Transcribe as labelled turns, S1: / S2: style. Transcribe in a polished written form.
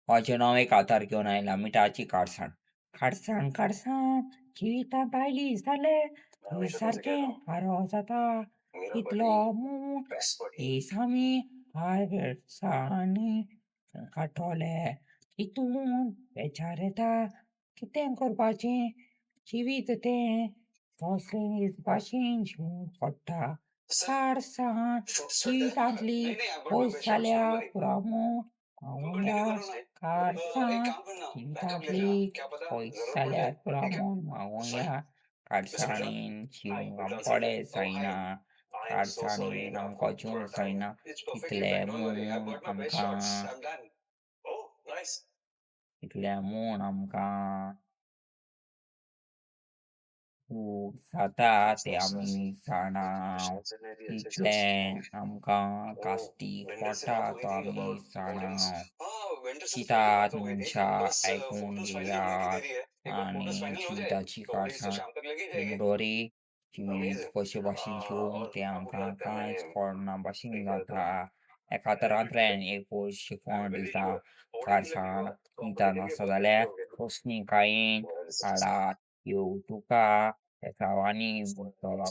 S1: म्हजें नांव एक आतार घेवन आयला मिठाची काडसाण. काडसाण काडसाण जिवितांत आयली जाल्यार
S2: मैं
S1: थंय
S2: हमेशा तुमसे कहता
S1: सारकें
S2: हूँ,
S1: बरो जाता.
S2: मेरा
S1: तितलो
S2: बडी
S1: म्हूण
S2: बेस्ट बडी।
S1: दीस आमी काडसांनी काडटले. तितून बेजार येता. कितें करपाचें, जिवीत तें तसलें भाशेन जिवंक पडटा.
S2: सर,
S1: काडसाण
S2: शॉर्ट्स चलते हैं।
S1: जिवितांतली
S2: नहीं नहीं, I got my
S1: पयस
S2: बेस्ट शॉट्स, don't
S1: जाल्या
S2: वरी।
S1: पुरो म्हूण
S2: तुम
S1: मावुया.
S2: कंटिन्यू करो ना। एक
S1: काडसाण
S2: काम करना, बैकअप ले
S1: जिवितांतली
S2: लेना, क्या पता
S1: पयस
S2: जरूरत पड़
S1: जाल्यार
S2: जाए।
S1: पुरो
S2: ठीक है,
S1: म्हूण
S2: फाइन।
S1: मावुया.
S2: मिस्टर गुजराल।
S1: काडसाणेन
S2: हाय
S1: जिवंक
S2: गुजराल
S1: आमकां
S2: सर।
S1: कोडे
S2: ओह हाय।
S1: जायना.
S2: I am so sorry,
S1: काडसाणेन
S2: I
S1: आमकां
S2: गॉट थोड़ा
S1: जिवंक
S2: टाइम।
S1: जायना.
S2: It's perfectly
S1: तितलें
S2: फाइन, don't worry, I
S1: म्हूण
S2: गॉट my best shots,
S1: आमकां
S2: I am done. Oh nice.
S1: तितलें म्हूण आमकां खूब जाता
S2: नाइस
S1: तें
S2: नाइस नाइस।
S1: आमी जाणा.
S2: प्रशांत सर ने भी अच्छे शॉट्स।
S1: तितलें
S2: ओके।
S1: आमकां
S2: ओ
S1: कास्तीक
S2: वेंडर से
S1: पडटा
S2: बात हो गई
S1: तो
S2: थी
S1: आमी
S2: अबाउट
S1: जाणा.
S2: होर्डिंग्स। हाँ, वेंडर से तो पहले ही बात
S1: चिंतात
S2: हो गई थी,
S1: मनशां
S2: बस
S1: आयकून
S2: फोटोज फाइनल होने की
S1: घेयात
S2: देरी है। एक बार फोटोज
S1: आनी
S2: फाइनल हो जाए
S1: जिविताची
S2: तो होर्डिंग्स तो
S1: काडसाण
S2: शाम तक लगी जाएगी।
S1: निमडोरी जिवीत
S2: अमेजिंग।
S1: कशे भाशेन जिवंक
S2: और
S1: तें
S2: आपको क्या
S1: आमकां
S2: लगता है,
S1: कांयच
S2: मैंने
S1: कळना
S2: सही
S1: भाशेन
S2: करा था?
S1: जाता. एका
S2: I will do
S1: तरांतल्यान
S2: that.
S1: एक गोश्ट
S2: I am
S1: शिकवण
S2: वेरी
S1: दिता.
S2: श्योर होर्डिंग्स
S1: काडसाण
S2: लगेगा तो आपको
S1: जिवितांत
S2: दिखेंगे
S1: आसा
S2: बहुत
S1: जाल्यार
S2: अच्छे होंगे।
S1: सोंसणीकायेन काडात. देव तुका बेसांवांनी भरतलो.